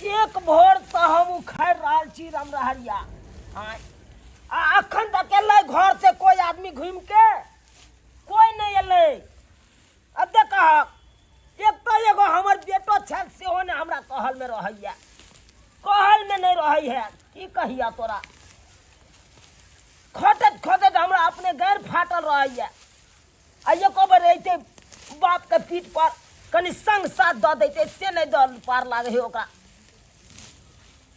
एक भोरसँ हम उखाड़ि रहल छी रमरहरिया। आँय, आ अखन तक एलै घर से कोई आदमी घूमि के? कोई नहि एलै। आ देखहक, एक तऽ एगो हमर बेटो छल, सेहो ने हमरा कहलमे रहैया, कहलमे नहि रहै है। की कहिया तोरा, खटैत खटैत हमरा अपने गैर फाटल रहैया। आ एको बेर रहिते बापके पीठ पर कनि संग साथ दऽ दैते, से नहि दऽ पार लागै है ओकरा।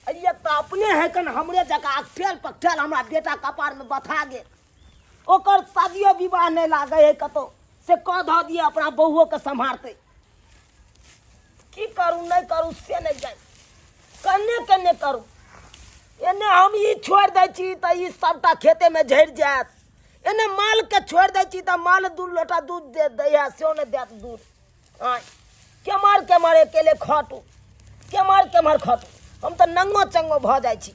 आ एक तऽ अपने है कन हमरे जकाँ अकठेल पकठेल, हमरा बेटा कपारमे बथा गेल। ओकर शादियो विवाह नहि लागै है कतौ, से कऽ धऽ दिअ, अपना बहुओके सम्हारतै। की करू नहि करू से नहि जानि, कन्ने कन्ने करू। एने हम ई छोड़ि दै छी तऽ ई सभटा खेतेमे झड़ि जायत। एने मालके छोड़ि दै छी तऽ माल दू लोटा दूध दे दै है, सेहो नहि देत दूध। आँय, केम्हर केम्हर अकेले खटू, केम्हर केम्हर खटू, हम तऽ नंगो चंगो भऽ जाइ छी।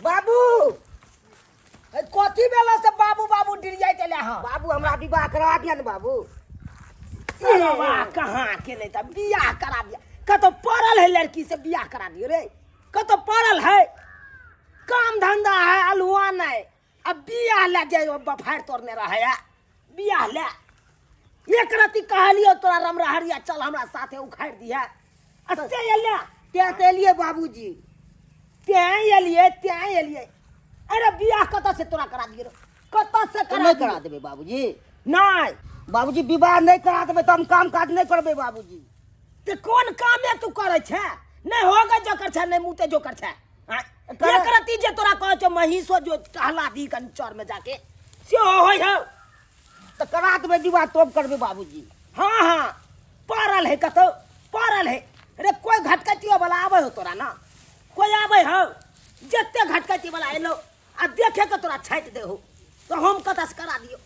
बाबू, है कथी बेला से बाबू बाबू डिरियाइत एले हँ? बाबू, हमरा विवाह करा दिया ने बाबू। विवाह कहाँ के नहीं तऽ बियाह करा दिया। कतौ पड़ल है लड़की से बियाह करा दियो रे? कतौ पड़ल है? काम धंधा है अलुआ नहीं, अब बियाह ले जाय बफार तोड़ने रहे है बियाह ले। एक रति कहलियो तोरा रमरहरिया चल हमरा साथे उखाड़ि दिहे, आ से एले। तें तऽ एलियै बाबूजी। तें एलियै, तें एलियै। अरे बियाह कतऽ से तोरा करा दियै रे? कतऽ से करा नहि दियै? करा देबै बाबूजी? नहि। बाबूजी, विवाह नहि करा देबै तऽ हम काम काज नहि करबै बाबूजी। तऽ कोन कामे तू करै छै? नहि होगे जोकर छै, नहि मुते जोकर छै। आँय, एक रति जे तोरा कहै छौ महींसो जो टहला दी कनि चर में जाके, सेहो होइ हौ। तऽ करा देबै विवाह तब करबै बाबूजी। हाँ हाँ, पड़ल है कतौ, पड़ल है रे। कोई घटकतियो वाला आबै हो तोरा ना? कोई आबै हो? जते घटकती वाला एलो आ देखे के तोरा छाटि दे हो, तो हम कतऽ से करा दियो,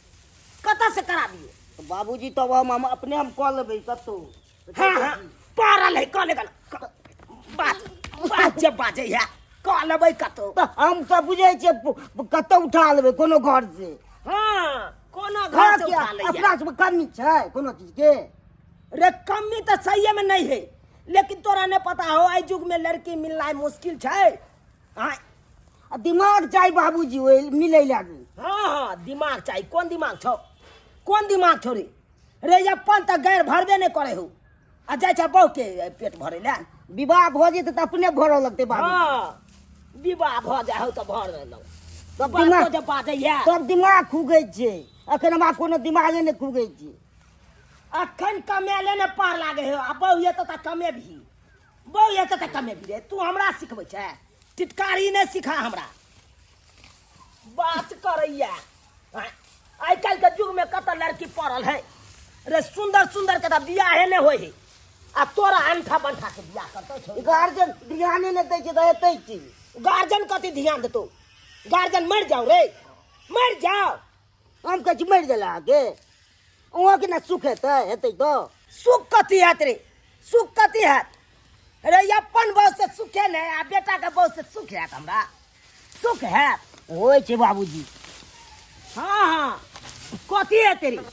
कतऽ से करा दियो? तऽ बाबूजी, तब हम अपने हम कऽ लेबै कतौ। हाँ हाँ, पड़ल है, कऽ लेगा बात बात जे बाजै है, कऽ लेबै कतौ। तऽ हम तऽ बुझै छियै कतौ उठा लेबै कोनो घर से। हाँ, कोनो घर से उठा लैया। अपना सबके कमी छै कोनो चीज के? रे कमी तऽ सहिए में नहीं है, लेकिन तोरा नहीं पता हो एहि युग में लड़की मिलनाइ मुश्किल छै। हाँ। आ दिमाग चाही बाबूजी ओहि मिलै लागी। हाँ हाँ, दिमाग चाही। कोन दिमाग छौ, कोन दिमाग छौ रे? रे अपन तऽ गैर भरबे नहि करे हो, आ जाइ छै बहु के पेट भरे ले। विवाह भऽ जेतै तऽ अपने भरऽ लगतै बाबू। हाँ, विवाह भऽ जाइ हो तऽ भर लेलहुँ। तब बातो दिमाग जे बाजैया तब दिमाग खुगै छै। अखन हमरा कोनो दिमागे नहि खुगै छै। अखन कमेले ने पार लागे हो, आ बहु एतऽ तऽ कमेबही, बहु एतऽ तऽ कमेबही। रे तू हमरा सिखबै छै? टिटकारी नहि सिखा हमरा। बात करैया। आइ काल्हि के युग में कतऽ लड़की पड़ल है रे? सुंदर सुंदर के तऽ बियाहे नहि होइ है, आ तोरा अंठा बंठा के बियाह करतौ छौ। गार्जियन ध्याने नहि दै छै तऽ हेतै की? गार्जियन कथी ध्यान देतौ? गार्जियन मरि जाओ रे, मरि जाओ। हम कहै छी मरि गेला अहाँके, अहाँके ने सुख हेतै? हेतै तऽ सुख कथी हैत रे, सुख कथी हैत रे? अपन बहू से सुखे नहि, आ बेटा के बहू से सुख हैत? हमरा सुख हैत? होइ छै बाबूजी। हाँ हाँ, कथी हेतै रे,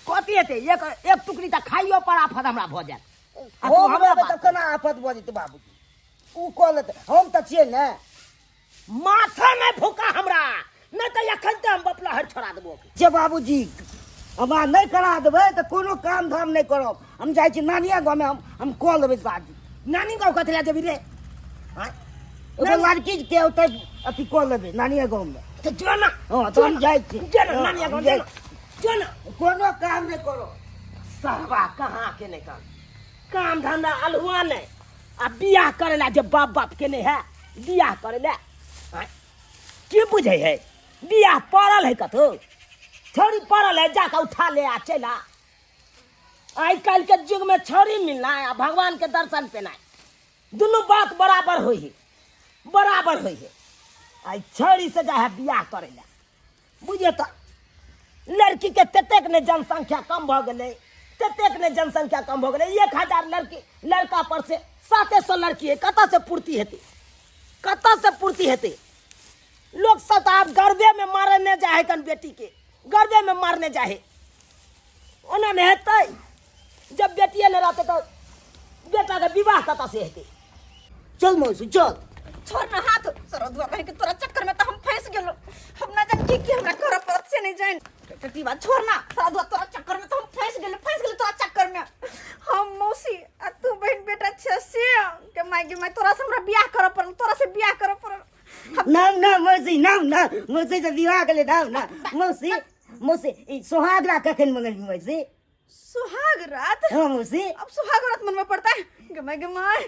कथी हेतै? एक एक टुकड़ी तऽ खाइयो पर आफत हमरा भऽ जायत। आ तू हम हमरा रहबै बात तऽ केना आफत भऽ जेतै बाबूजी? ओ कऽ लेतै, हम तऽ छियै ने। माथा नहि फूका हमरा, नहि तऽ एखन तऽ हम बपलहर छोड़ा देबो। जे बाबूजी, हमरा नहि करा देबै तऽ कोनो काम धाम नहि करब। हम जाइ छी नानिया गाँवमे, हम कऽ लेबै शादी। नानी गाँव कथी लए जेबही रे? आँय? एगो लड़की के ओतऽ अथी कऽ लेबै नानिया गाँवमे। तऽ जो ना। हँ, तऽ हम जाइ छी। जो ना। हँ, नानिया हम गाँव जाइ जो ना, जो ना। कोनो काम नहि करब। सरवा कहाँ के नहि काम काम धंधा अलहुआ नहि, आ बियाह करे ला जे बाप बाप के नहि है बियाह करे ला। आँय, की बुझे है? बियाह पड़ल है कतौ? छौड़ी पड़ल है, जाके उठा ले आ चल आ। आइ काल्हि के युग में छौड़ी मिलना आ भगवान के दर्शन पेनाइ दुनू बात बराबर होइ है, बराबर होइ है। आइ छौड़ी से जा है बियाह करे ला। बुझिए तऽ लड़की के ततेक ने जनसंख्या कम भऽ गेलै, ततेक ने जनसंख्या कम भऽ गेलै, 1000 लड़की लड़का पर से 700 लड़की है, कतऽ से पूर्ति हेतै, कतऽ से पूर्ति हेतै? लोक सब तऽ आब गर्भे में मारने जाइ है कन बेटी के, गर्भे में मारने जाइ है। ओना नहि हेतै, जब बेटिए नहि रहतै तऽ बेटाके विवाह कतऽ से हेतै? चल मौसी चल। छोड़ ना हाथ सरदुआ कहे कि तोरा चक्कर में तो हम फंस गेलो, हम ना जान की की हमरा करऽ पड़त से नहीं जान। टटीवा छोड़ ना सरदुआ, तोरा चक्कर में तो हम फंस गेलो, फंस गेलो तोरा चक्कर में। हम मौसी आ तू बहन बेटा छे से के माय गे माय, तोरा से हमरा बियाह करऽ पड़ल, तोरा से बियाह करऽ पड़ल। ना ना मौसी ना ना मौसी से विवाह के ले ना ना मौसी मौसी ई सोहाग रात कखन मंगलबी मौसी? सुहाग रात? हाँ मौसी। अब सुहाग रात मन में पड़ता है गमाय गमाय।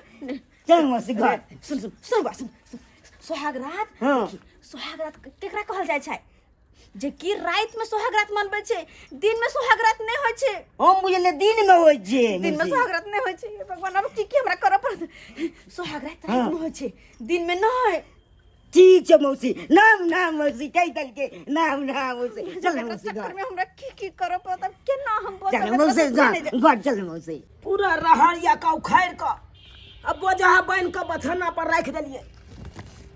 चल मौसी घर। सुन सुन सुन बा सुन, सुन। सुहाग रात? हाँ। देखी, सुहाग रात केकरा कहल जाइ छै? जे कि रात में सुहाग रात मनबै छै, दिन में सुहाग रात नहीं होइ छै। हम बुझले दिन में होइ छै। दिन में मौसी। सुहाग रात नहीं होइ छै। हे भगवान, अब की की हमरा करऽ पड़त? सुहाग रात रात हाँ। में होइ छै, दिन में नहीं। ठीक छै मौसी, नाम नाम मौसी कहि देलकै, नाम नाम मौसी। चल एकरा मौसी चक्कर घर। में हमरा की की करऽ पड़त, अब केना हम बचब चल एकरा मौसी से घर नहि जाय। घर चल मौसी। पूरा रहरिया का उखाड़ि कऽ आ बोझा बान्हि कऽ बथाना पर राखि देलियै,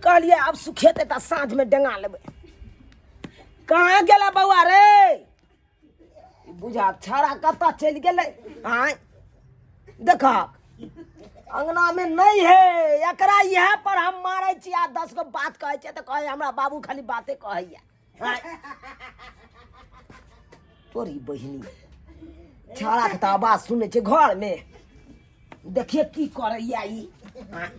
कहलियै आब सुखेतै तऽ साँझमे डेंगा लेबै। कहाँ गेला बौआ रे? ई बुझा छाड़ा कतऽ चलि गेलै? आँय देखक अंगना में नहीं है, एकरा इएह पर हम मारै छी आ 10 गो बात कहै छियै तऽ कहै हमरा बाबू खाली बाते कहैया। आँय तोरी बहिनी छाड़ाके तऽ आवाज सुनै छै घरमे, देखिए की करैया ई। आँय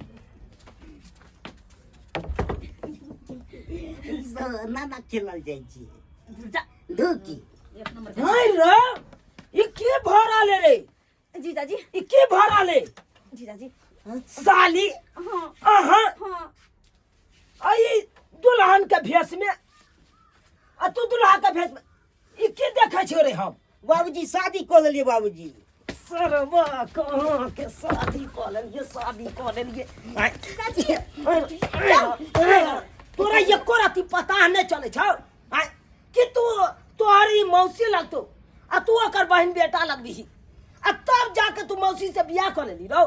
ना ना खेलल जाइ छी जा। धोकी। एक नंबर के। नहीं रे, ई के भऽ रहल रे? जीजाजी। ई के भऽ रहल है? जीजाजी। साली। हाँ। अहाँ? हाँ। आई दुल्हन के भेष में आ तू दुल्हा के भेष में ई के देखै छियो रे हम? बाबूजी शादी कऽ लेलियै बाबूजी। सरवा कहाँ के शादी कऽ लेलियै, शादी कऽ लेलियै। आँय, तोरा एको रति पता नहि चलै छौ? आँय, कि तू तोहर ई मौसी लगतौ आ तू ओकर बहिन बेटा लगबिही आ तब जाके तू मौसी से बियाह कऽ लेली रौ?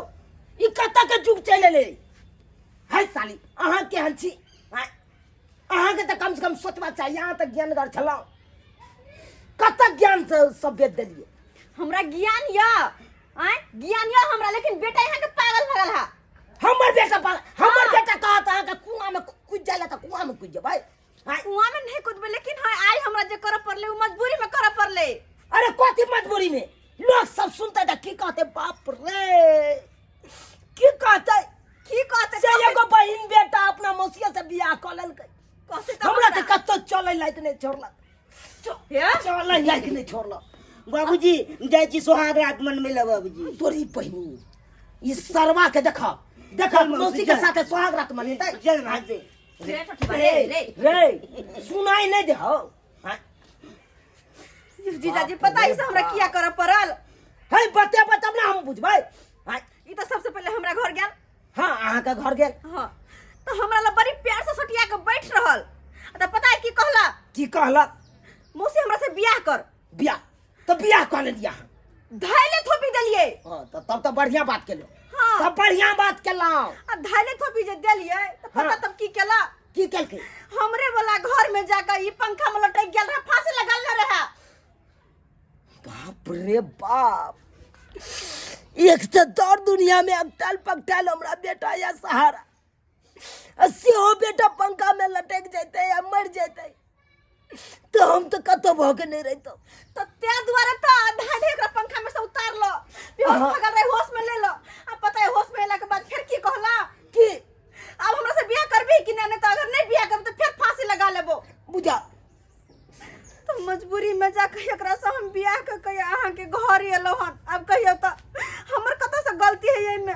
ई कतऽ के जुग चलि एलै? है साली, अहाँ केहन छी? आँय, अहाँके तऽ कम से कम सोचबा चाही, अहाँ तऽ ज्ञानगर छलहुँ, कतऽ ज्ञान से सब बेच देलियै? हमरा ज्ञान या आँय ज्ञान या हमरा, लेकिन बेटा यहाँ के पागल भगल है। हमर बेटा पागल? हमर हाँ। बेटा कहत अहाँके कुआं में कूद जाय ला तऽ कुआं में कूद जेबै? आँय? कुआं में नहीं कूदबै, लेकिन हाँ आई हमरा जे करऽ पड़लै उ मजबूरी में करऽ पड़लै। अरे कथी मजबूरी में? लोग सब सुनते तऽ की कहते? बाप रे, की कहते? की कहते? से एगो बहिन बेटा अपना मौसिया से बियाह कऽ लेलकै। कहते तऽ हमरा तऽ कतौ चलै लायक नहि छोड़लक, हे? चलै लायक नहि छोड़लक। बाबूजी जाइ छी सोहाग रात मनबै लए बाबूजी। तोरी बहिनी ई सरवा के देख देख, चल मौसी, मौसी के चल। साथे सोहाग रात मनेतै। चल मौसी। रे टोटी रे रे रे सुनाई नहीं दे हो? हाँ? जीजाजी पता है से हमरा किया करऽ पड़ल? है बतेबै तब ना हम बुझबै। हाँ? ई तऽ सबसे पहले हमरा घर गेल। हाँ अहाँके घर गेल। हाँ तऽ हमरा लग बड़ी प्यार से सटिया के बैठ रहल, तऽ पता है की कहला? की कहलक? मौसी हमरा से बियाह कर। बियाह? तऽ बियाह कऽ लेलियै अहाँ? धैले थोपी देलियै। हाँ तऽ तब तऽ बढ़िया बात केलहुँ। हाँ। तब बढ़िया बात केलहुँ। आ धैले थोपी जे देलियै तऽ पता हाँ। तब की केला? की केलकै? हमरे वाला घर में जाकर ई पंखा में लटक गेल रहे, फांसी लगा ले रहे। बाप रे बाप, एक तऽ दर दुनिया में अकटल पकटल हमरा बेटा या सहारा, आ सेहो बेटा पंखा में लटक जेतै या मर जेतै तऽ हम तऽ कतौ भऽ के नहि रहितहुँ। तऽ तें दुआरे तऽ धाधे ओकरा पंखा में से उतारलो, बेहोश हाँ। भऽ गेल रहे, होश में ले लो। आ पता है होश में एला के बाद फिर की कहला? की? अब हमरा से बियाह करबी कि नहीं? नहीं तो अगर नहीं बियाह करब तो फिर फांसी लगा लेबो। बुझा तो मजबूरी में जाके एकरा से हम बियाह क के अहाँ के घर एलहुँ हन। अब कहियो तऽ हमर कतऽ से गलती है एहिमे?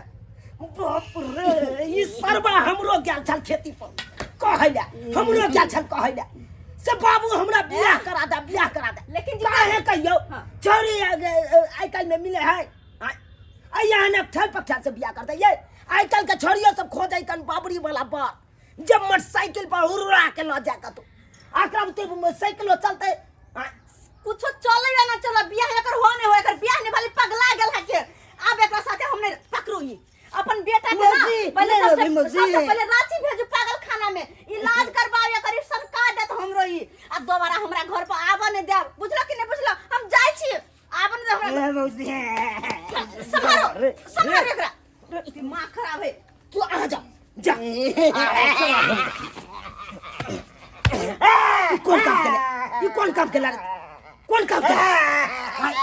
बाप रे, ई सरबा हमरो गेल छल खेती पर कहै लए, हमरो गेल छल कहै लए से बाबू हमरा बियाह करा दे, बियाह करा दे। लेकिन जी- काहे कहियो हाँ। छौरी आइ काल्हि में मिले है? आइ यहाँ ने ठल पक्षा से बियाह करते ये आइ काल्हि के छौरियो सब खोजै कन बाबरी वाला बार जब मोटरसाइकिल पर उड़ा के लऽ जाय कतौ, आकरा ते साइकिलो चलते। आँय, कुछो चले या ना चले, बियाह एकर हो नहीं हो, एकर बियाह नहीं भले पगला गेल है के अब एकरा साथे हम नहीं पकड़ू। ई अपन बेटा के ना मौसी, पहले नहीं सबसे रवि, मौसी। सबसे पहले रांची भेजू पागल खाना में इलाज करवाओ, एकर ई सनका देत हमरो ई, आ दोबारा हमरा घर पर आबऽ नहीं देब। बुझलो कि नहीं बुझलो? हम जाइ छी, आबऽ नहीं देब हमरा। ए, मौसी। सम्हारो, सम्हारो एकरा, दिमाग खराब है। तू आ जा। जा। ई कोन काम केले? ई कोन काम केला रे? कोन काम केला? आय,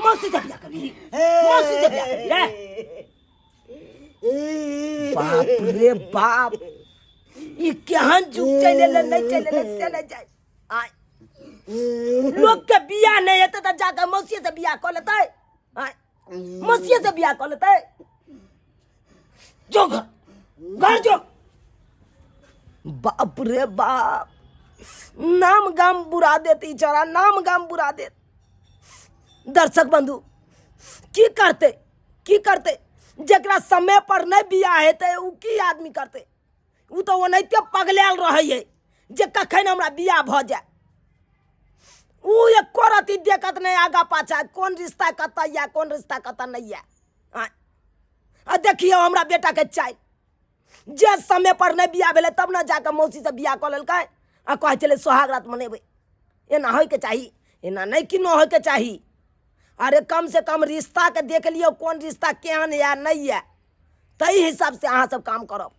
मौसी से बियाह करबी? मौसी से बियाह करबी रे? बाप रे बाप, ई केहन जुग चलि एलै, नहि चलि एलै से नहि जाय। आय, लोक के बियाह नहि हेतै तऽ जाके मौसी से बियाह कऽ लेतै। आय, मौसी से बियाह कऽ लेतै। जो घर, घर जो। बाप रे बाप, नाम गाम बुरा देत ई छौड़ा, नाम गाम बुरा देत। दर्शक बंधु, की करतै, की करतै? जकरा समय पर नहि बियाह हेतै ओ की आदमी करतै? ओ तऽ ओनाहिते पगलायल रहै जे कखन हमरा बियाह भऽ जाय। ओ एको रत्ती देखत नहि आगा पाछा, कोन रिश्ता कतऽ यऽ, कोन रिश्ता कतऽ नहि यऽ। आ देखियौ हमरा बेटाके चालि, जे समय पर नहि बियाह भेलै तब ने जाकऽ मौसीसँ बियाह कऽ लेलकै आ कहै छलै सोहाग रात मनेबै। एना होइके चाही? एना नहि किनो होइके चाही। अरे कम से कम रिश्ताके देख लियौ, कोन रिश्ता केहन यऽ नहि यऽ, ताहि हिसाबसँ अहाँ सब काम करब।